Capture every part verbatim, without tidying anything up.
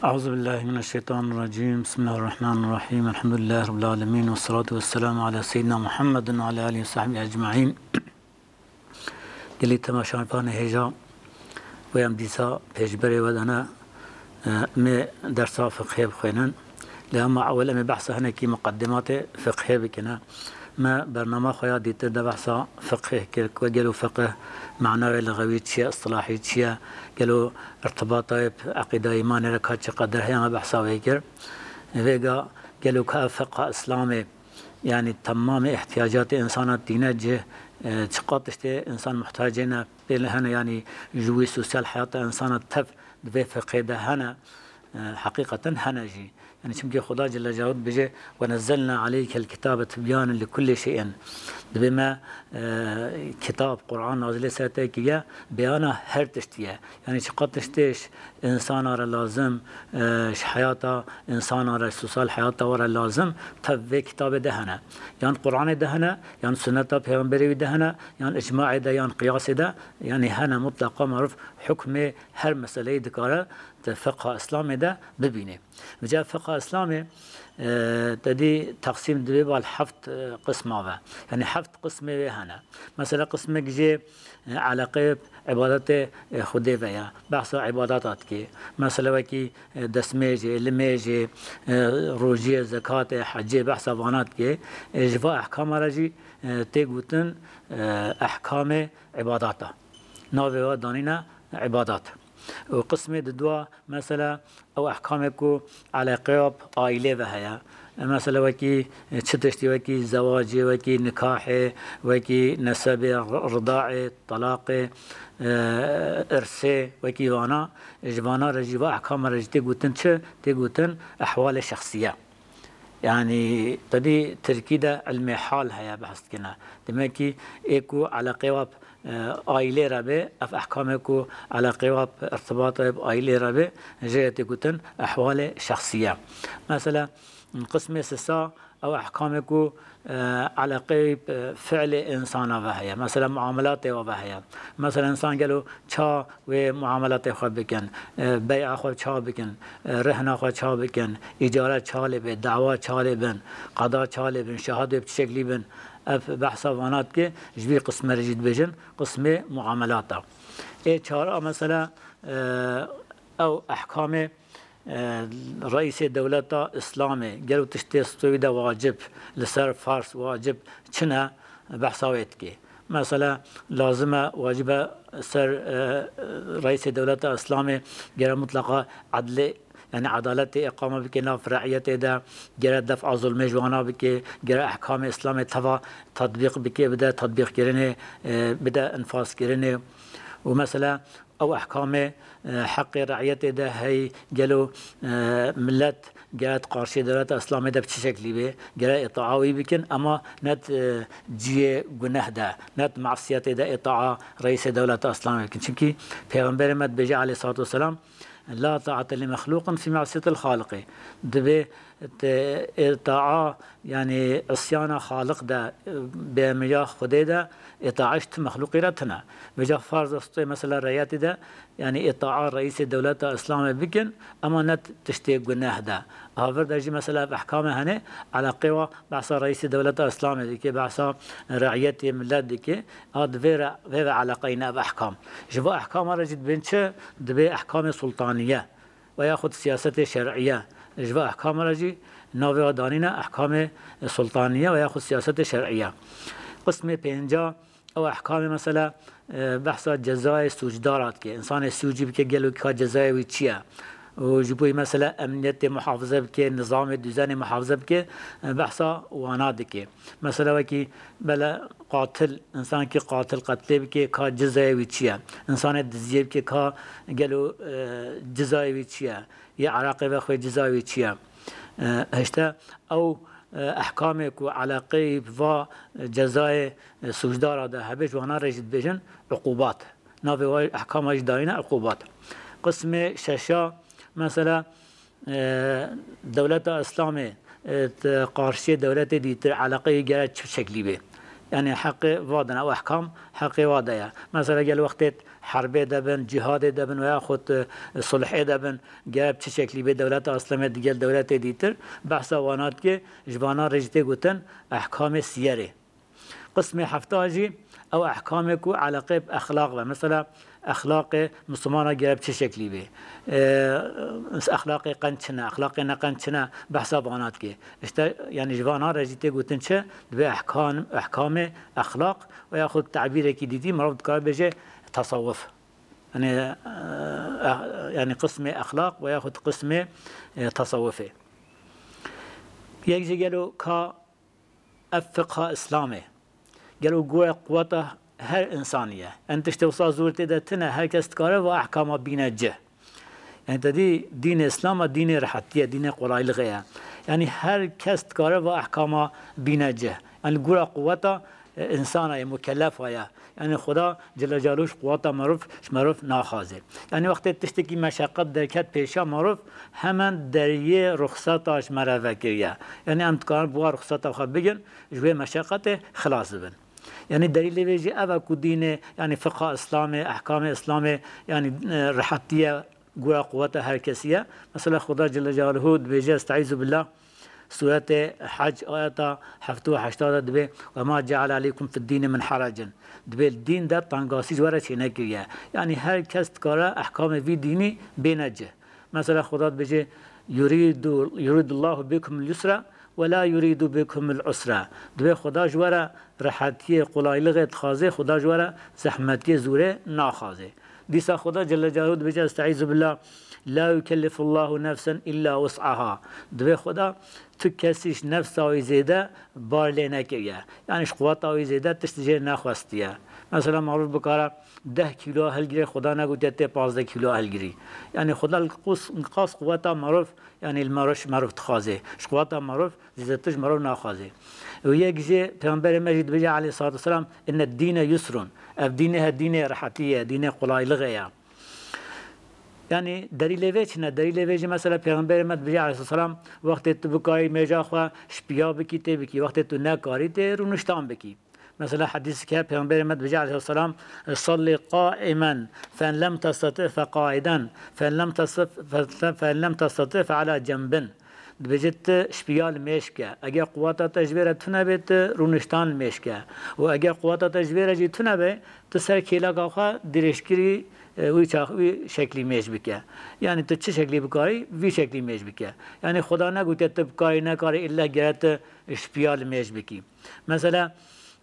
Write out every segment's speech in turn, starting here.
أعوذ بالله من الشيطان الرجيم. بسم الله الرحمن الرحيم. الحمد لله رب العالمين. والصلاة والسلام على سيدنا محمد وعلى آله وصحبه أجمعين. Gelî temaşevanê hêja, wê em dîsa pêşberê we de ne, e, em ê dersa fiqhê bixwînin. Lê hema ewil em ê behsa hinekî muqeddimatê fiqhê bikine. Me bernama xwe ya dîtir de behsa fiqhê kir, ku gelo fiqh manayê lixewî çi ye, istilahî çi ye, gelo irtibata wê bi eqîda îmanê re ka çiqedir heye, me behsa wê kir. Vêga gelo ka ev fiqha Îslamê, yanî temamê ihtiyacatê insana tîne cih, e, çiqas tiştê insan muhtacê ne, pê li hene, yanî ji wî sosyal heyata insana tev di vê fiqhê de hene, e, heqîqeten hene jî. Yanî çimkî Xuda Celle Celaluhu dibêje, "Ve nezzelna aleykel kitabe tibyanen li kulli şeyin." Dibê me, e, kitab, Quran nazilê ser te kiriye, beyana her tiştî ye. Yanî çiqas tiştê ji insana re lazim, e, ji heyata insana re, sosyal heyata we re lazim, tev vê kitabê de hene. Yan Quranê de hene, yan sunneta Peyxemberê wî de hene, yan icmaê de, yan qiyasê de, yanî hene mutleqa maruf hukmê her meseleyê dikare di fiqha Îslamê de bibîne. Vêca fiqha Îslamê, e, te dî teqsîm dibe bal heft, e, qisma ve. Yanî heft qismê wê hene. Mesela qismek jê, e, eleqê îbadetê, e, Xwedê ve ye. Behsa îbadata dike. Mesela wekî, e, destmêjê, limêjê, e, rojiyê, zekatê, hecê, behsa vana dike. E, ji va ehkama re jî, e, tê gotin, e, ehkamê îbadata. Navê we danîne îbadat. Û qismê didua, mesela, ew ehkamê ku eleqeya bi aîlê ve heye. Mesela wekî, e, çi tiştî, wekî zewacê, wekî nikahê, wekî nesebê, r-, ridaê, telaqê, e, irsê, wekî vana, ji vana re jî, va ehkama re jî tê gotin çi? Tê gotin ehwalê şexsiye. Yanî, tedî tirkî de ilmê hal heye, behs dikine. Demek ki, ê ku eleqê wa, e, aîlê re be, ev ehkamê ku eleqê wa, irtibata bi aîlê re be, jê tê gotin ehwalê şexsiye. Mesela, qismê sisa, ew ehkamê ku, e, eleqê, e, fiilê insana ve heye. Mesela, muamelatê wa ve heye. Mesela, insan gelo ça wê muamelatê xwe bikin, e, bey'a xwe ça bikin, e, rehna xwe ça bikin, îcara ça lê be, dawa ça lê bin, qada ça lê bin, şahadê bi çi şeklî bin. Ev behsa vana dike, ji vî qisme re jî dibêjin, qismê muamelata. Ê çara mesela, e, ew ehkamê, e, reîsê dewleta Îslamê, gelo tiştê stûyî de wacib, li ser farz wacib çi ne, behsa wê dike. Mesela, lazim e, wacib e ser, e, reîsê dewleta Îslamê gere mutleqa edlê, yanî edaletê îqame bike nav re'yetê de, gere def'a zulmê ji wana bike, gere ehkamê Îslamê teva tetbîq bike, bide tetbîqkirinê, e, bide infazkirinê. Û mesela, ew ehkamê, e, heqê re'yetê de hey gelo, e, millet gere di qarşiyê dewleta Îslamê de bi çi şeklî bê, gere îtaa wî bikin, ema ne di, e, cihê guneh de, ne di masiyetê de îtaa reîsê dewleta Îslamê bikin. Çimkî Pêxemberê me dibêje aleyhissalatu vesselam, "La taate li mexluqin fî masiyetil xaliqî." Dibê te îtaa, yanî îsyana Xaliq de, bêmiya Xwedê de, îtaa ji ti mexluqî re tune. Vêca farz e stûyê mesela re'yetê de, yanî îtaa reîsê dewleta Îslamê bikin, ema ne tiştê guneh de. Havir de jî mesela ev ehkame hene, eleqê wa behsa reîsê dewleta Îslamê dike, behsa re'yetê millet dike. A di vê re, vê ve eleqeyne ev ehkam. Ji va ehkama re jî dibên çi? Dibê ehkamê sultaniye. Ve yaxud siyasetê şer'iye. Ji va ehkama re jî navê wa danîne ehkamê sultaniye ve yaxud siyasetê şer'iye. Qismê pênca, ew ehkamê mesela, e, behsa cezayê sûcdara dike. Însanê sûcî bike, gelo ka cezayê wî çi ye? Û ji bo mesela emniyetê muhafize bike, nizamê, düzenê muhafize bike, e, behsa wana dike. Mesela wekî bele qatil, însankî qatil qetlê bike, ka cezayê wî çi ye? Însanê diziyê bike, ka gelo, e, cezayê wî çi ye? Yê eraqê vexwê cezayê wî çi ye? E, hişte ew, e, ehkamê ku eleqeyî bi va cezayê, e, sûcdara de hebe, ji wana re jî dibêjin uqubat. Navê wa ehkama jî dayîne uqubat. Qismê şeşa, mesela, e, dewleta Îslamê, e, di qarşiyê dewletê dîtir eleqeyê gere çi şeklî bê? Yanî heqê va de ne, ew ehkam heqê va de ye. Mesela gel wextê herbê de bin, cîhadê de bin veya xwe, e, sulhê de bin, gere bi çi şeklî bê dewleta Îslamê digel dewletê dîtir, behsa wana dike, ji vana re jî tê gotin ehkamê siyerê. Qismê hefta jî ew ehkamê ku eleqê bi exlaq ve. Mesela exlaqê Mislimana gere bi çi şeklî bê? E, exlaqê qenc çi ne, exlaqê neqenc çi ne, behsa vana dike. Îşte, yanî ji vana re jî tê gotin çi? Divê ehkam, ehkamê exlaq ve yaxud tebîrekî dîtî mirov dikare bêje tesawuf. Yanî, e, eh, yanî qismê exlaq ve yaxud qismê, e, tesawufê. Yek jî gelo ka ev fiqha Îslamê, gelo gore quweta her insanî ye. Em tiştê wisa zor tê de tine, her kes dikare va ehkama bîne cih. Yanî te dî dînê Îslam a dînê rehetî ye, dînê qolaylixê ye. Yanî her kes dikare va ehkama bîne cih. Yanî li gora quweta, e, insana ye, mukellef a ye. Yanî Xuda Celle Celaluhu ji quweta merov, ji merov naxwaze. Yanî wextê tiştekî meşeqet derket pêşa merov, hemen deriyê ruxseta ji me re vekiriye. Yanî em dikarin bi wa ruxseta xwe bigin, ji wê meşeqetê xilas bibin. Yanî delîlê vê jî ev e ku dînê, yanî fiqha Îslamê, ehkamê Îslamê, yanî, e, rehetî ye, gora quweta her kesî ye. Mesela Xuda Celle Celaluhu dibêje, Estaizu billah, Sûretê Hec ayeta heftê û heşta de dibê, "Ve ma ceale aleykum fid dîni min harecin." Dibê li dîn de tangasî ji we re çênekiriye. Yanî her kes dikare ehkamê vî dînî bêne cih. Mesela Xuda dibêje, "Yuridu, yuridullahu bikumul yusra ve la yuridu bikumul usra." Dibê Xuda ji we re rehetiyê, qolaylixê dixwaze, Xuda ji we re zehmetiyê, zûrê naxwaze. Dîsa Xuda Celle Celaluhu dibêje, Estaizu billah, "La yukellifullahu nefsen illa wus'aha." Dibê Xuda tu kesî ji nefsa wî zêde bar lê nekiriye. Yanî ji quweta wî zêde tişt jê nexwestiye. Mesela merov bikare deh kîlo hilgire, Xuda negotiye tê pazdeh kîlo hilgirî. Yanî Xuda li qas, li qas quweta merov, yanî li merov, merov dixwaze. Ji quweta merov zêdetir ji merov naxwaze. Û yek jê Pêxemberê me jî dibêje aleyhissalatu vesselam, "Inne dîne yusrun." Ev dînê he dînê rehetî ye, dînê qolaylixê ye. Yanî delîlê vê çi ne? Delîlê vê jî mesela Pêxemberê me dibêje aleyhisselam, wextê tu bikarî mêja xwe şipiya bikî, tê bikî. Wextê tu nekarî, tê rûniştan bikî. Mesela hedîsek heye Pêxemberê me dibêje aleyhisselam, "Salli qaimen, fe in lem testati fe qaiden, fe in lem testati fe, fe, fe in lem testati fe ala cenbin." Dibêje tu şipiya li mêj ke. Eger quweta te ji vê re tune be, tu rûniştan li mêj ke. Û eger quweta te ji vê re jî tune be, tu ser kêleka xwe dirêjkirî, e, wî çax, wî şeklî mêj bike. Yanî tu çi şeklî bikarî, vî şeklî mêj bike. Yanî Xuda negotiye tu bikarî nekarî, îlle gere tu şipiya li mêj bikî. Mesela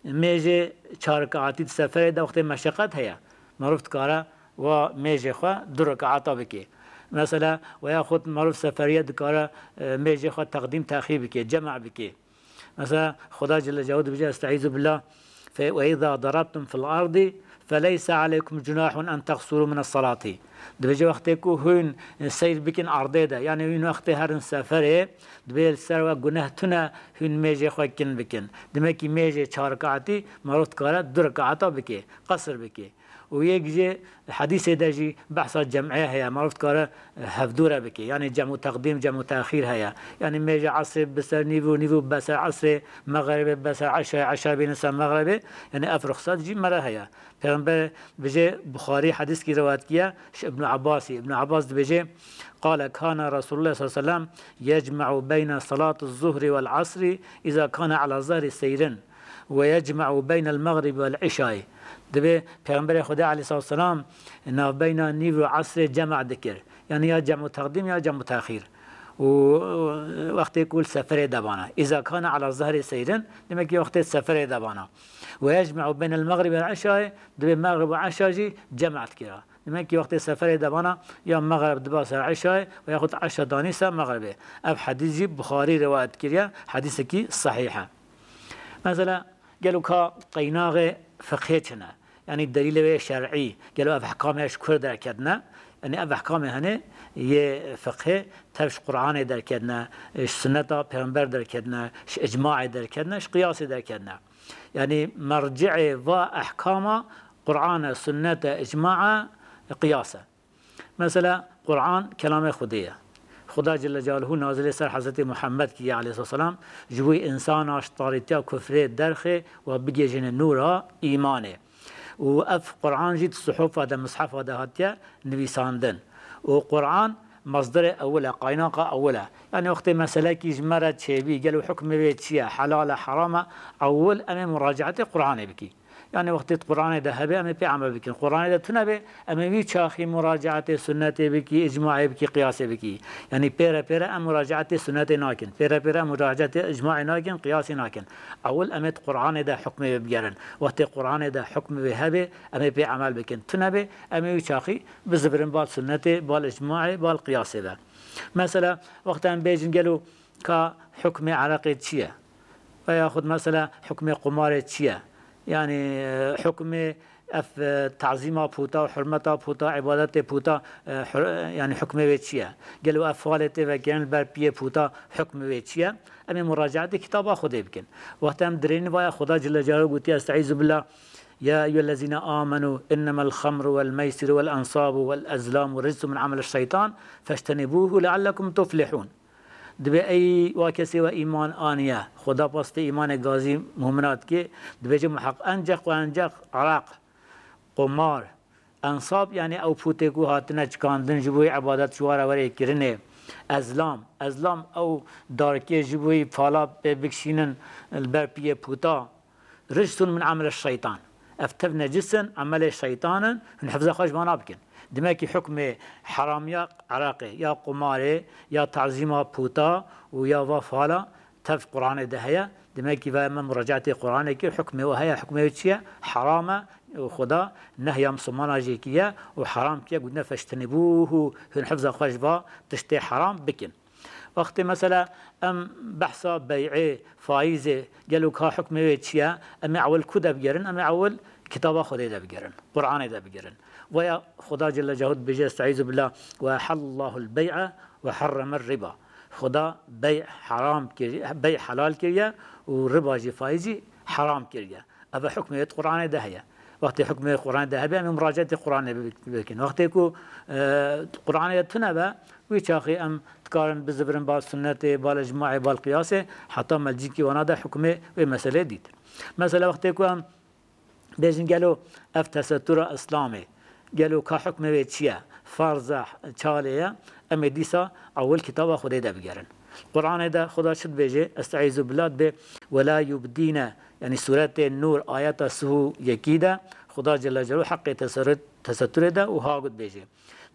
mêjê çar rekaatî di seferê de wextê meşeqet heye. Merov dikare wa mêjê xwe du rekaata bike. Mesela, we ya xwe merov seferiye dikare, e, mêjê xwe teqdîm texîr bike, cema bike. Mesela, Xuda Celle Celaluhu dibêje, Estaizu billah, fe, "Ve izâ darabtum fil ardi feleyse aleykum cunahun en teqsuru mine salati." Dibêje, wextê ku hûn, e, seyr bikin erdê de, yanî hûn wextê herin seferê, dibê li ser we guneh tune hûn mêjê xwe kin bikin. Demek ki mêjê çar rekaatî merov dikare du rekaata bike, qesir bike. Û yek jê hedîsê de jî behsa cem'ê heye, merov dikare hevdû re bike. Yanî cem'u teqdîm, cem'u texîr heye. Yanî mêje esrê bibe ser nîv û nîv û bibe ser esrê, mexribê bibe ser eşayê, eşayê bîne ser mexribê. Yanî ev ruxsat jî me re heye. Pêxember bijê Buxarî hedîskî rewayet kiye ji Ibn Abbasî. Ibn Abbas dibêje, Qale kana Resulullah sallallahu aleyhi ve sellem yecme'u beyne salati zuhri vel asri iza kana ala zahri seyrin. Ve yecme'u beynel mexrib vel îşayî. Dibê Pêxemberê Xwedê aleyhissalatu vesselam navbeyna nîv û esrê cema dikir. Yanî ya cem'u teqdîm ya cem'u texîr. Û, û wextê ku li seferê de bana. Îza kana ala zahri seyrin, demek ki wextê seferê de bana. Ve yecme'u beynel mexrib vel îşayî, dibê mexrib û îşa jî cema dikira. Demek ki wextê seferê de bana ya mexrib diba ser îşayê ve yaxud îşa danî ser mexribê. Ev hedîs jî Buxarî rewayet kiriye, hedîsekî sehîh e. Mesela, gelo ka qeynaxê fiqhê çi ne? Yanî delîlê wê şer'î, gelo ev ehkamê ji ku derketine? Yanî ev ehkamê hene yê fiqhê tev ji Qur'anê derketine, ji sunneta pêxember derketine, ji icmaê derketine, ji qiyasê derketine. Yanî merci'ê va ehkama Qur'an e, sunnet e, icma e, qiyas e. Mesela Qur'an kelamê Xwedê ye. Xuda Celle Celaluhu nazilê ser Hezretê Muhammed kiriye aleyhisselam, ji bo însana ji tarîtiya kufrê derxê û bigihêjîne nûra îmanê. Û ev Quran jî di suhufa de, mishefa de hatiye nivîsandin. Û Quran masderê ewil e, qaynaqa ewil e. Yanî wextê meselekî ji me re çêbî, gelo hukmê wê çi ye? Helal e, heram e? Ewil em ê muracaetê Quranê bikî. Yanî wextê di Quranê de hebe, em ê pê emel bikin. Quranê de tune be, em ê wî çaxî muracaetê sunnetê bikî, îcmaê bikî, qiyasê bikî. Yanî pêre pêre em muracaetê sunnetê nakin. Pêre pêre em muracaetê îcmaê nakin, qiyasê nakin. Ewil em ê di Quranê de hukmê wê bigerin. Wextê Quranê de hukmê wê hebe, em ê pê emel bikin. Tune be, em ê wî çaxî bizivirin bal sunnetê, bal îcmaê, bal qiyasê be. Mesela, wextê em bêjin gelo ka hukmê ereqê çi ye? Veya xud mesela hukmê qumarê çi ye? Yanî, e, hukmê ev, e, tazîma puta û hurmeta puta, îbadetê puta, e, hur-, e, yanî hukmê wê çi ye? Gelo ev falê tê vekirin li ber piyê puta hukmê wê çi ye? Em ê muracaetê kitaba Xwedê bikin. Wextê em dirênin vaya Xuda Celle Celaluhu gotiye, Estaizu billah, "Ya eyyuhellezîne amenu, innemel xamru vel meysiru vel ensabu vel ezlamu ricsu min amel şeytan, feştenibûhu leallekum tuflihûn." Dibê ey wa kesê we îman aniye, Xuda pastê îmanê gazî mumina dike, dibêje muheq enceq û enceq ereq, qumar, ensab, yanî ew pûtê ku hatine çikandin ji bo îbadet ji wara werê kirinê, ezlam, ezlam ew darkê ji bo pala pê bikişînin li ber piyê pûta, Ricsun min amel şeytan. Ev tev necis in, emelê şeytan in, hûn hifza xwe ji vana bikin. Demekî hukmê heramiya ereqê, ya qumarê, ya tazîma puta û ya va fala tev Quranê de heye. Demekî ve me muracaetê Quranê kir, hukmê we heye, hukmê we çi ye? Heram e û Xuda nehya Misilmana jê kiriye û heram kiriye, gotine feştenibûhu, hûn hifza xwe ji va tiştê heram bikin. Wextê mesela em behsa bey'ê, faîzê, gelo ka hukmê wê çi ye? Em ê ewil ku de bigerin? Em ê ewil kitaba Xwedê de bigerin, Qur'anê de bigerin. Veya Xuda Celle Celaluhu dibêje, Estaizu billah, "Ve ehallallahul bey'a ve harramer riba." Xuda bey' heram kiriye, bey' helal kiriye û riba jî, faîz jî heram kiriye. Ev hukmê di Qur'anê de heye. Wextê hukmê Qur'anê de hebe, em ê muracaetê Qur'anê bi-, bikin. Wextê ku, e, Qur'anê de tune be, wî çaxî em dikarin bizivirin bal sunnetê, bal icmaê, bal qiyasê, heta me li cîkî wana de hukmê wê meselê dît. Mesela wextê ku em bêjin gelo ev tesetura Îslamê, gelo ka hukmê wê çi ye? Farz e, çalê ye, em ê dîsa ewil kitaba Xwedê de bigerin. Qur'anê de Xuda çi dibêje? Estaizu billah dibê, "Ve la yubdîne", yanî sûretê Nûr, ayeta sih û yekî de Xuda Celle Celaluhu heqê teserru-, teseturê de wiha got bêje.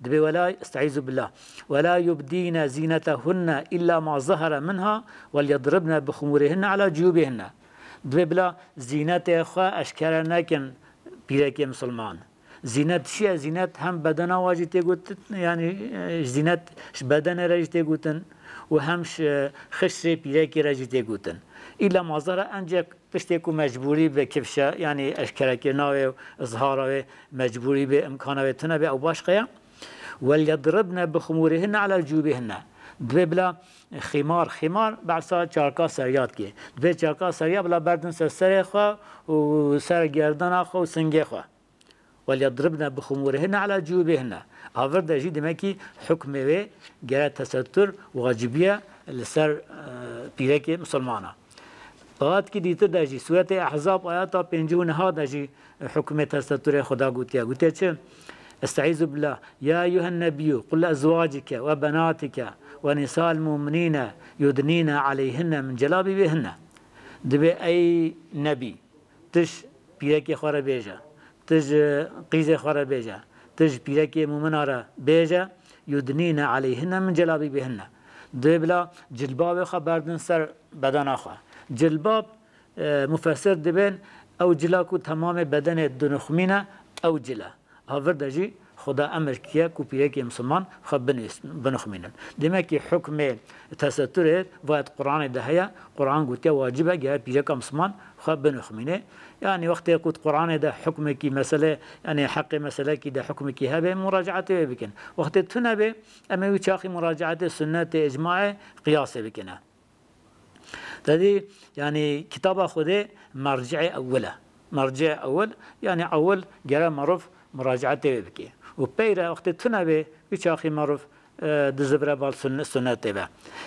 Dibê, "Ve la", estaizu billah, "Ve la yubdîne zînetehunne illa ma zehara minha, wel yedribne bi xumûrihunne ala cuyûbihunne." Dibê bila zînetê xwe eşkere nekin pîrekê misilman. Zînet çi ye? Zînet hem bedena we jî tê gotin, yanî, e, zînet ji bedenê re jî tê gotin û hem ji xişrê pîrekê re jî tê gotin. Îlla ma zehara, encek tiştê ku mecbûrî be kifşe, yanî eşkerekirina wê û izhara wê mecbûrî be, imkana wê tune be, ew başqe ye. "Wel yedribne bi xumûrihînne ala cûbihînne." Dibê bila xîmar, xîmar behsa çarka seriya dike. Dibê çarka seriya bila berdin ser serê xwe û ser gerdana xwe û singê xwe. "Wel yedribne bi xumûrihînne ala cûbihînne." A vir de jî demekî hukmê wê gere tesetur wacibiye li ser, e, pîrekê misilmana. Ayatkî dîtir de jî, Sûretê Ehzab, ayeta pêncî û neha de jî hukmê teseturê Xuda gotiye. Gotiye çi? Estaizu billah. "Ya eyyuhen nebiyyû, qul li ezwacike ve benatike ve nisa'il mu'minîne yudnîne aleyhinne min celabîbihînne." Dibê ey nebî, tu ji pîrekê xwe re bêje, tu ji qîzê xwe re bêje, tu ji pîrekê mumina re bêje, "Yudnîne aleyhinne min celabîbihînne." Dibê bila cilbabê xwe berdin ser bedena xwe. Cilbab, e, mufessir dibên ew cila ku temamê bedenê dinixumîne, ew cil e. A vir de jî Xuda emir kiye ku pîrekê misilman xwe binivîs-, binixumînin. Demekî hukmê teseturê va di Quranê de heye, Quran gotiye wacib e gere pîreka misilman xwe binixumîne. Yanî wextê ku di Quranê de hukmekî mesele, yanî heqê meselekî de hukmekî hebe, muracaetê wê bikin. Wextê tune be, em ê wî çaxî muracaetê sunnetê, icmaê, qiyasê bikine. Tedî, yanî kitaba Xwedê merciê ewil e. Merciê ewil, yanî ewil gere merov muracaetê wê bike. Û peyre wextê tune be, wî çaxî merov e, dizivire bal sunne-, sunnetê ve.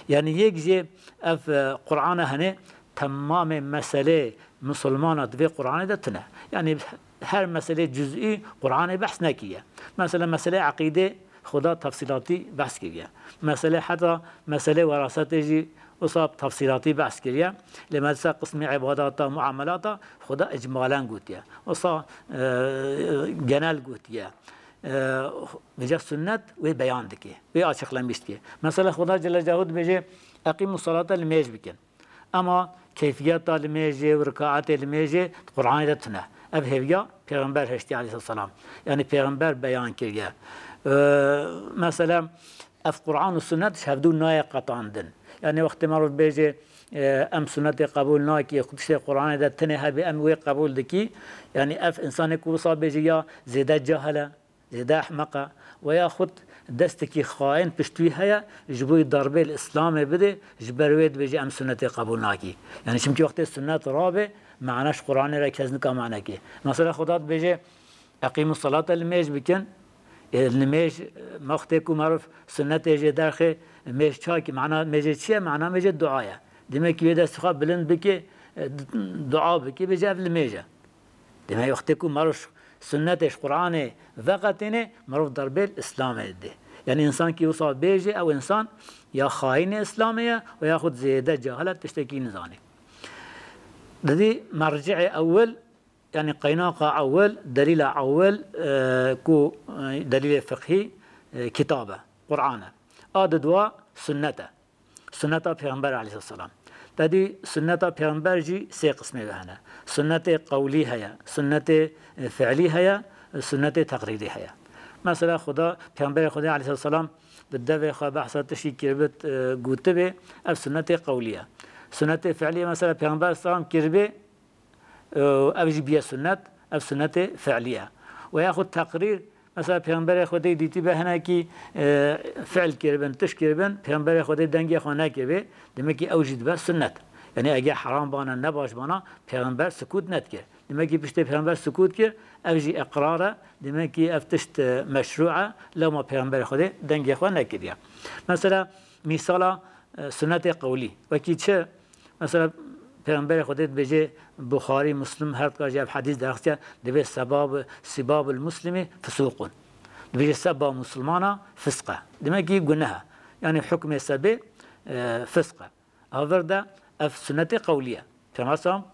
Yanî yek jê ev, e, Qur'ana hene temamê meselê musulmana di vê Qur'anê de tune. Yanî her meselê cüz'î Qur'anê behs nekiriye. Mesela meselê eqîdê Xuda tefsîlatî behs kiriye. Meselê heta meselê werasetê jî wisa tefsîlatî behs kiriye. Lê mesela qismê îbadata, muamelata Xuda icmalen gotiye. Wisa, e, genel gotiye. E, vêca sunnet wê beyan dike, wê açıklamış dike. Mesela Xuda Celle Celaluhu dibêje, "Eqimus salate" limêj bikin. Ama keyfiyeta limêjê û rikaetê limêjê di Qur'anê de tune. Ev hêviya Pêxember hiştiye aleyhisselam. Yani Pêxember beyan kiriye. E, mesela ev Qur'an û sunnet ji hevdû nayê qetandin. Yani wextê merov bêje, e, em sunnetê qebûl nakî, tiştê Qur'anê de tune hebe em wê qebûl dikî. Yani ev insanê ku wisa bêje ya zêde cahil e, zêde ehmeq e, we yaxud destekî xain pişt wî heye, ji bo darbê li Îslamê bide, ji ber wê dibêje em sunnetê qebûl nakî. Yani çimkî wextê sunnet rabe, mana ji Qur'anê re kes nika manekê. Mesela Xuda dibêje, "Eqimus salate" limêj bikin. E, limêj, e, wextê ku merov sunnetê jê derxê, mêj çakî, mana mêjê çi ye? Mana mêjê dua ye. Demek ki wê destê xwe bilind bike, e, d-, dua bike, bêje ev limêj e. Demek wextê ku merov sunnetê ji Qur'anê veqetêne, merov darbê li Îslamê dide. Yani insan ki wisa bêje, ew insan ya xaînê Îslamê ye û yaxud zêde cahil e, tiştekî nizane. Didî merci'ê ewil, yani qeynaqa ewil, delîla ewil, e, ku, e, delîlê fiqhî, e, kitab e, Qur'an e. A di dua sunnet e. Sunneta Pêxember aleyhisselam. Te dî sunneta Pêxember jî sê qismê ve hene. Sunnetê qewlî heye, sunnetê, e, fi'lî heye, sunnetê teqrîrî heye. Mesela Xuda, Pêxemberê Xwedê aleyhisselam bi devê xwe behsa tiştî kiribit, e, gotibê, ev sunnetê qewlî ye. Sunnetê fi'lî mesela Pêxember selam kiribê, e, ev jî biye sunnet, ev sunnetê fi'lî ye. We yaxud teqrîr, mesela Pêxemberê Xwedê dîtî be hinekî, e, fi'l kiribin, tişt kiribin, Pêxemberê Xwedê dengê xwe nekiribê, demek ki ew jî dibe sunnet. Yani eger heram bana, ne baş bana, Pêxember sukût nedikir. Demek ki piştê Pêxember sukût kir, ev jî iqrar e, demek ki ev tişt, e, meşrû e, lewma Pêxemberê Xwedê dengê xwe nekiriye. Mesela mîsala, e, sunnetê qewlî. Wekî çi? Mesela Pêxemberê Xwedê dibêje, Buxarî, Muslim her dika jî ev hedîs derxistiye, dibê sebab, sibabul muslimi fusuqun. Dibêje seba musulmana fisq e. Demek ki guneh e. Yani hukmê sebê, e, fisq e. A vir de ev sunnetê qewlî ye. Pêxember sam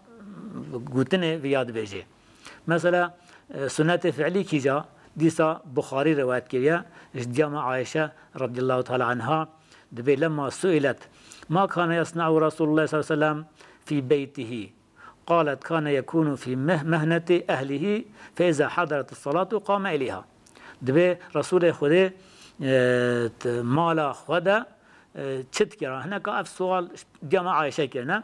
gotinê vî ya dibêje. Mesela, e, sunnetê fi'lî kîja, dîsa Buxarî rewayet kiriye, ji diyama Ayşe radiyallahu teala anha, dibê lemma su'ilet, "Ma kana yasna'u Resulullah sallallahu aleyhi ve sellem fi beytihi?" Qalet, "Kana yekunu fi meh-, mehneti ehlihi fe iza hadaret salatu qame ileyha." Dibê Resulê Xwedê, e, t-, mala xwe de, e, çi dikir? Hineka ev sual diyama Ayşe kirine.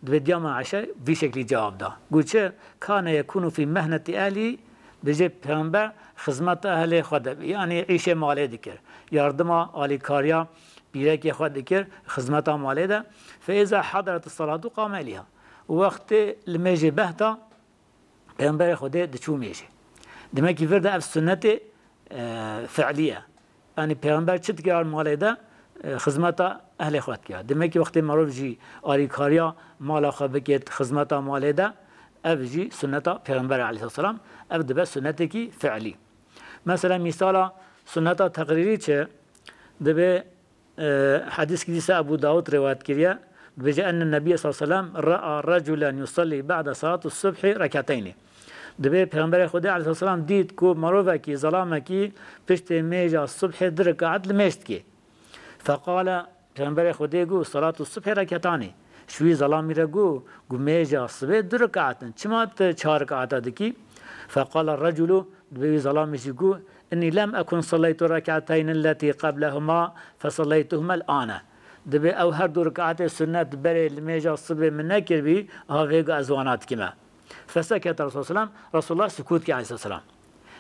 Dibê diyama Ayşe vî şeklî cevab da. Got çi? "Kana yekunu fi mehneti ehlihi", dibêje Pêxember xizmeta ehlê xwe de, yani îşê malê dikir. Yardima alîkariya pîrekê xwe dikir, xizmeta malê de. Fe iza hadaret salatu qame ileyha. Wextê limêjê behta, Pêxemberê Xwedê diçû mêjê. Demek ki vir de ev sunnetê, e, fi'lî ye. Yani Pêxember çi dikir malê de, e, xizmeta ehlê xwe dikir. Demek ki wextê merov jî alîkariya mala xwe bikêt, xizmeta malê de, ev jî sunneta Pêxember aleyhisselam, ev dibe sunnetekî fi'lî. Mesela mîsala sunneta teqrîrî çi? Dibê, e, hedîskî dîsa Ebû Dawud rewayet kiriye. Dibêje, "Enne Nebiyye sallallahu aleyhi ve sellem ra'a reculen yusalli ba'de salatu subhi rekateyni." Dibê Pêxemberê Xwedê aleyhisselam dît ku mirovekî, zelamekî piştê mêja subhê du rekaet li mêj dikê. Feqale, Pêxemberê Xwedê got, "Salatu subhê reketanî." Ji wî zelamî re got, got, "Mêja sibê du rekaet in. Çima tu çar rekaeta dikî?" Feqale reculu, dibê wî zelamî jî got, "Inni lem ekun salleytu rekateyni lletî qeblehuma fesalleytuhumel ane." Dibê ew her du rekaetê sunnet berê li mêja sibê min nekiribî, ha vê got ez wana dikime. Fesekete Resulullah, Resulullah sukût kir aleyhisselam.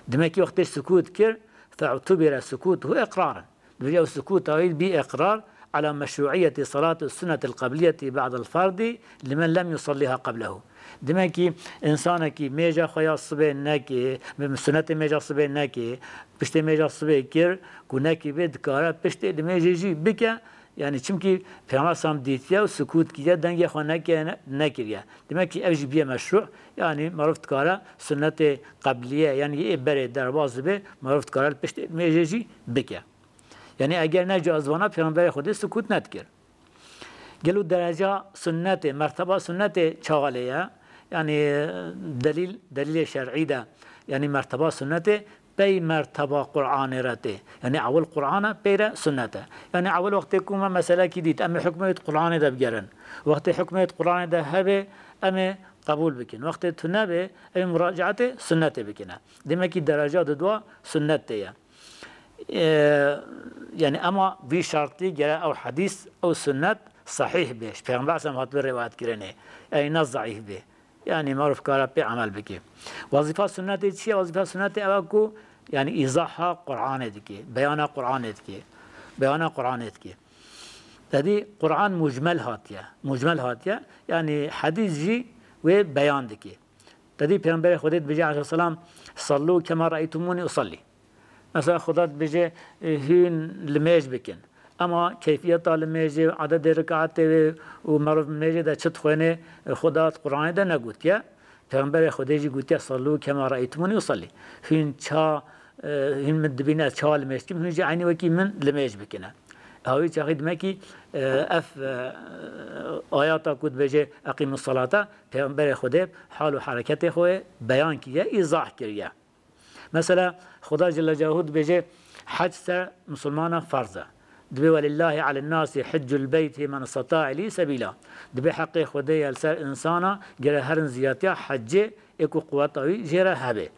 Demek ki wextê sukût kir, fe'tubire sukutuhu iqraran. Dibêje ew sukuta wî bî iqrar, على مشروعية صلاة السنة القبلية بعد الفرض لمن لم يصلها قبله. Demek ki, insanekî mêja xwe ya sibê neke, sunetê mêja sibê neke, piştê mêja sibê kir, ku nekiribe, dikare piştê limêjê jî bike. Yani çimkî Peygamber sam dîtiye û sukût kiriye, dengê xwe neke-, nekiriye. Demek ki ev jî bîye meşrû, yani merov dikare sunetê qebliye, yani yê berê derbas dibe, merov dikare li piştê limêjê jî bike. Yani eger ne caiz vana, Peygamberê Xwedê sukût nedikir. Gelo dereca sunnetê, merteba sunnetê çawa lê ye? Yani delîl, delîlê şer'î de, yani merteba sunnetê pey merteba Qur'anê re tê. Yani ewil Qur'an e, pey re sunnet e. Yani ewil wextê ku me meselekî dît, em ê hukmê wê di Qur'anê de bigerin. Wextê hukmê wê di Qur'anê de hebe, em ê qebûl bikin. Wextê tune be, em ê muracaetê sunnetê bikine. Demek ki dereca di dua sunnet tê ye. Ee, yani ema vî şertî gere ew hedîs, ew sunnet sahîh be. Ji Peygamber sem hatibê rivayet kirinê. Ey ne zeîf be. Yani merov kare pê emel bike. Wezîfa sunnetê çi ye? Wezîfa sunnetê ew e ku yani îzaha Qur'anê dike, beyana Qur'anê dike. Beyana Qur'anê dike. Tedî Qur'an mucmel hatiye. Mucmel hatiye. Yani hedîs jî wê beyan dike. Tedî Peygamberê Xwedê dibêje aleyhisselam, "Sallu kema re'eytumûnî usalli." Mesela Xuda dibêje, e, hûn limêj bikin. Ema keyfiyeta limêjê, ededê rikatê wê û merov limêjê de çi dixwêne, e, Xuda di Qur'anê de negotiye. Peygamberê Xwedê jî gotiye, "Sallu kema re'eytumûnî usalli." Hûn ça, e, hûn min dibîne ez çawa limêj dikim, hûn jî eynî wekî min limêj bikine. Hawî çaxî dime ki, e, ev, e, ayata ku dibêje, "Eqîmus salata", Peygamberê Xwedê hal û hereketê xwe beyan kiriye, îzah kiriye. Mesela, Xuda Celle Celaluhu dibêje, "Hec ser misilmana ferz e." Dibê, "Welillahi alen nasi hiccul beyti men istata'a ileyhi sebîla." Dibê heqê Xwedê ye li ser insana gere herin ziyatiya hecê ê ku quweta wî jê re hebe.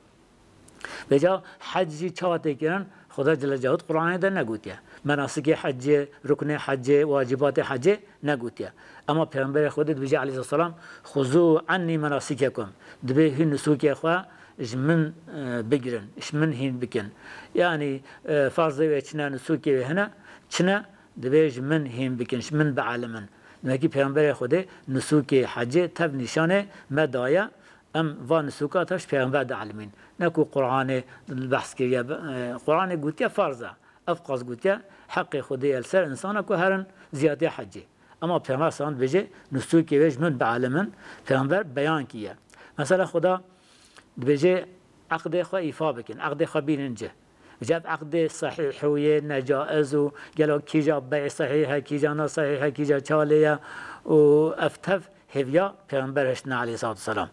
Vêca hec jî çawa tê kirin? Xuda Celle Celaluhu Qur'anê de negotiye. Menasikê hecê, ruknê hecê, wacibatê hecê negotiye. Ema Peygamberê Xwedê dibêje aleyhisselam, "Xuzu anni menasikekum." Dibê hûn nusûkê xwe ji min, e, bigirin, ji min hîn bikin. Yani, e, farzê wê çine, nusûkê wê hene, çine, dibê ji min hîn bikin, ji min bielimin. Demek ki Peygamberê Xwedê nusûkê hecê tev nîşanê me daye, em va nusûka tev ji Peygamber dielimin. Ne ku Qur'anê behs kiriye, e, Qur'anê gotiye farz e. Ev qas gotiye, heqê Xwedê ye li ser insana ku herin ziyatiya hecê. Ema Peygamber salam dibêje, nusûkê wê ji min bielimin, Peygamber beyan kiriye. Mesela Xuda dibêje, eqdê xwe îfa bikin, eqdê xwe bînin cih. Ji ev eqdê sehîh û yê necaiz û gelo kîja bey sehîh e, kîja ne sehîh e, kîja çalê ye û ev tev hêviya Peygamber hiştine aleyhissalatu vesselam.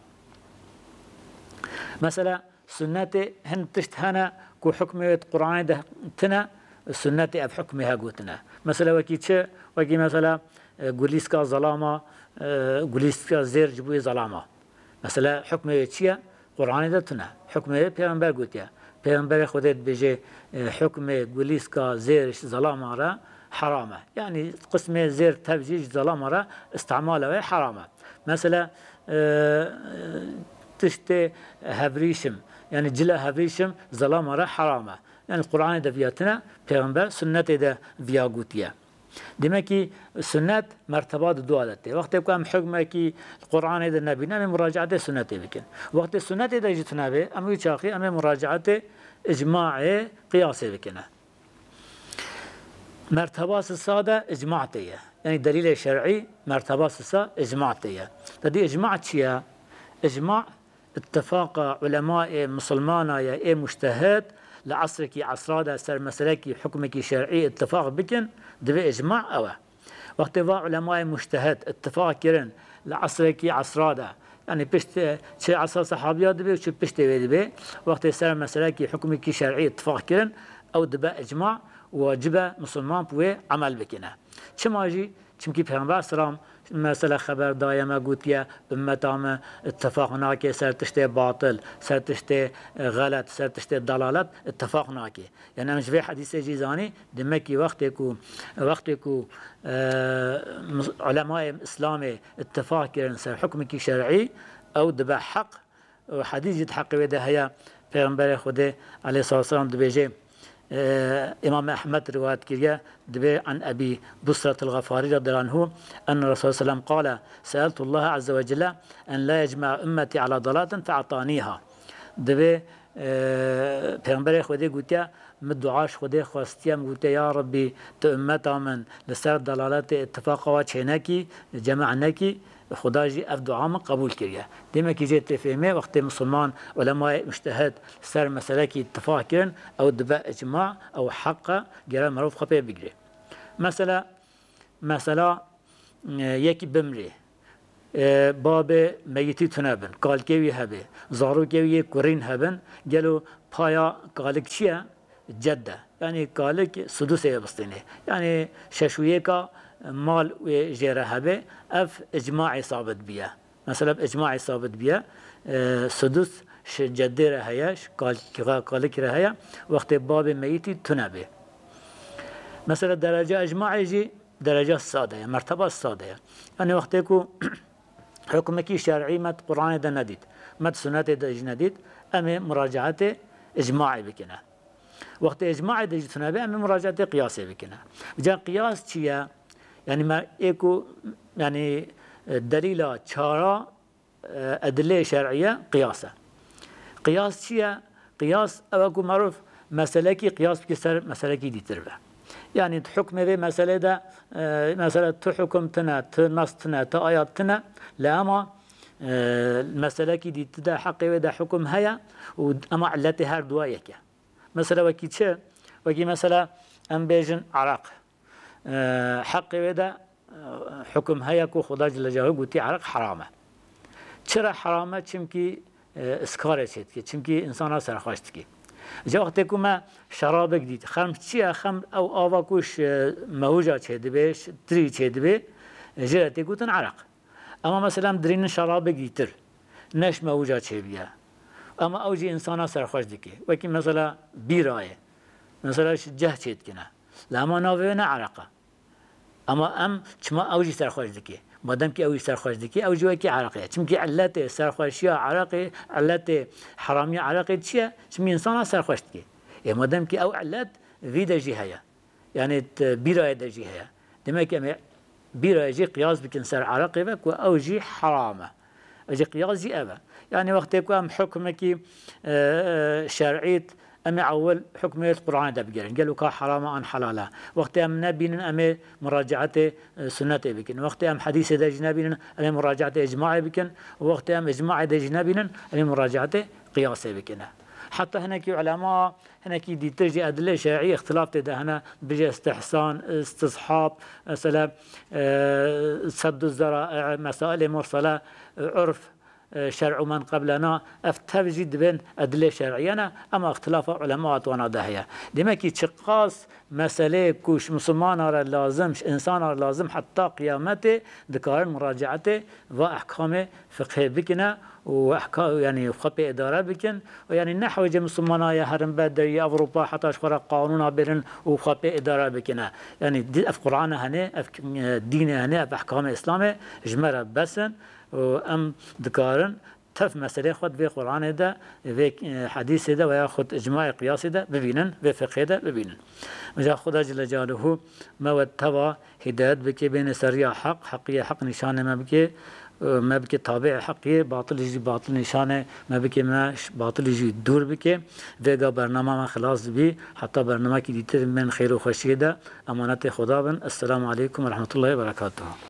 Mesela, sunnetê hin tişt hene ku hukmê wê di Qur'anê de tine, sunnetê ev hukmê he gotine. Mesela, wekî çi? Wekî mesela, e, gulîska zelama, e, gulîska zêr ji bo yê zelama. Mesela, hukmê wê çi ye? Qur'anê de tune. Hukmê wê Peygamber gotiye. Peygamberê Xwedê dibêje, e, hukmê gulîska zêr ji zelama re heram e. Yani qismê zêr tev jî ji zelama re îstimala wê heram e. Mesela, e, tiştê hevrîşim, yani cila hevrîşim zelama re heram e. Yani Qur'anê de viya tune, Peygamber sunnetê de viya gotiye. Demek ki sunnet merteba di dua de tê. Wextê ku em hukmekî Qur'anê de nebîne, em ê muracaetê sunnetê bikin. Wextê sunnetê de jî tune bê, em wî çaxî em ê muracaetê icmaê qiyasê bikine. Merteba sisa de icma tê ye. Yani delîlê şer'î merteba sisa icma tê ye. Tedî icma çi ye? Icma ittifaqa ulemayê misilmana ye, ê mujtehid li esrekî esra de ser meselekî hukmekî şer'î ittifaq bikin, divê icma ew e. Wextê va ulemayê mujtehid ittifaq kirin li esrekî esra de, yani pişt, e, çi esra sehabiya dibe û çi piştê wê dibe, wextê ser meselekî hukmekî şer'î ittifaq kirin, ew dibe icma û wacib e misilman bi wê emel bikine. Çima jî? Çimkî Peyxember selam mesela xeber daye me, gotiye, "Ummeta me ittifaq nake ser tiştê batil, ser tiştê, e, xelet, ser tiştê dalalet ittifaq nake." Yani em ji vê hedîsê jî zanî, demek ki wextê ku, wextê ku, e, mus-, ulemayê Îslamê ittifaq kirin ser hukmekî şer'î, ew dibe heq, û hedîs jî di heqê wê de heye, Peyxemberê Xwedê aleyhissalatu vesselam dibêje, Ee, Îmam Ehmed riwayet kiriye, dibê an Ebî Busretil Xefarî radiyallahu anhu, enne Resulullah sellem qale, seeltu Allah azze ve celle en la yecmea ümmeti ala dalaletin fe ataniha. Dibê, e, Peyxemberê Xwedê gotiye, min dua ji Xwedê xwestiye, min gotiye, ya Rebbî, tu ümmeta min li ser dalaletê, ittifaqa wa çênekî, cema nekî, Xuda jî ev dua min qebûl kiriye. Demekî jê tê fêhmê, wextê misilman, ulemayê mujtehid ser meselekî ittifaq kirin, ew dibe icma, ew heq e, gere mirov xwe pê bigire. Mesela, mesela, e, yekî bimrê, e, babê meyitî tune bin, kalkê wî hebe, zarokê wî yê kurîn hebin, gelo paya kalik çi ye? Ced e. Yanî kalik sudusê ye bistênê. Yanî şeş û yeka mal wê jê re hebe, ev icmaê sabit biye. Mesela bi icmaê sabit biye, e, sudus ji cedê re heye, ji kal-, kalik re heye, wextê babê meyitî tune bê. Mesela dereca icmaê jî dereca sade ye, merteba sade ye. Yanî wextê ku hukmekî şer'î me di Qur'anê de nedît, me di sunetê de jî nedît, em ê muracaetê icmaê bikine. Wextê icmaê de jî tune be, em ê muracaetê qiyasê bikine. Ca qiyas çi ye? Yanî me ê ku, yanî, e, delîla çara, e, edileyê şer'î ye, qiyas e. Qiyas çi ye? Qiyas ew e ku merov meselekî qiyas bike ser meselekî dîtir be. Yanî di hukmê vê meselê de, e, mesela tu hukum tune, tu nas tune, tu ayat tune, lê ema, e, meselekî dîtir de heqê wê de hukum heye û ema illetê her duwa yek e. Mesela wekî çi? Wekî mesela em bêjin ereq. E, heqê wê de, e, hukum heye ku Xuda Celle Celaluhu gotî ereq heram e. Çira heram e? Çimkî, e, iskarê çê dike, çimkî insana serxweş dike. Ca wextê ku me şerabek dît, xemr çi ye? Xemr ew ava ku ji mewja çêdibe, ji tirî çêdibe, jê re tê gotin ereq. Ema mesela em dirînin şerabek dîtir, ne ji mewja çêbiye. Ema ew jî insana serxweş dike. Wekî mesela bîra ye. Mesela ji ceh çêdikine. Lê ema navê wê ne ereq e. Ema em çima ew jî serxweş dike? Madem ki ew jî serxweş dike, ew jî wekî ereqê ye. Çimkî illetê serxweşiya ereqê, illetê heramiya ereqê çi ye? Çimkî insana serxweş dike. Ê madem ki ew illet vî de jî heye. Yanî di bîrayê de jî heye. Demek ki em ê bîrayê jî qiyas bikin ser ereqê ve ku ew jî heram e. Ev jî qiyas jî ev e. Yanî wextê ku em hukmekî, e, e, şer'î, em ê ewil hukmê Qur'anê de bigerin. Gelo ka heram e an helal e? Wextê em nebînin, em ê muracaetê, e, sunnetê bikin. Wextê em hedîsê de jî nebînin, em ê muracaetê icmaê bikin. Û wextê em icmaê de jî nebînin, em ê muracaetê qiyasê bikin. Heta hinekî ulema, hinekî dîtir jî edilê şer'î îxtilaf tê de hene, bije istihsan, istishab, mesela, e, seddu zera'i, mesailê mursele, e, urf, e, şer'u men qeblena, ev tev jî dibên edilê şer'î ne, ema îxtilafa ulema wana de heye. Demek ki çiqas meseleyê ku ji misilmana re lazim, ji insana re lazim heta qiyametê dikarin muracaetê va ehkamê fiqhê bikine û ehka-, yanî xwe pê îdare bikin. Û yanî ne hewce misilmana ye herin ber deriyê Ewropa heta ji xwe re qanûna bêrin û xwe pê îdare bikine. Yanî di-, ev Qur'ana hene, ev, e, dînê hene, ev ehkamê Îslamê ji me re bes in û em dikarin tev meselê xwe di vê Qur'anê de, vê, e, hedîsê de veya xwe icmayê qiyasê de bibînin, vê fiqhê de bibînin. Îja Xuda Celle Celaluhu me we teva hidayet bike, bêne ser riya heq, heqiyê heq nîşanê me bike, e, me bike tabi'ê heqiyê, batilî jî batil nîşanê me bike, me ş-, batilî jî dûr bike. Vêga bernama me xilas dibî, heta bernamekî dîtir bên xêr û xweşiyê de emanetê Xuda bin. Esselamu aleykum ve rahmetullahi ve berekatuhu.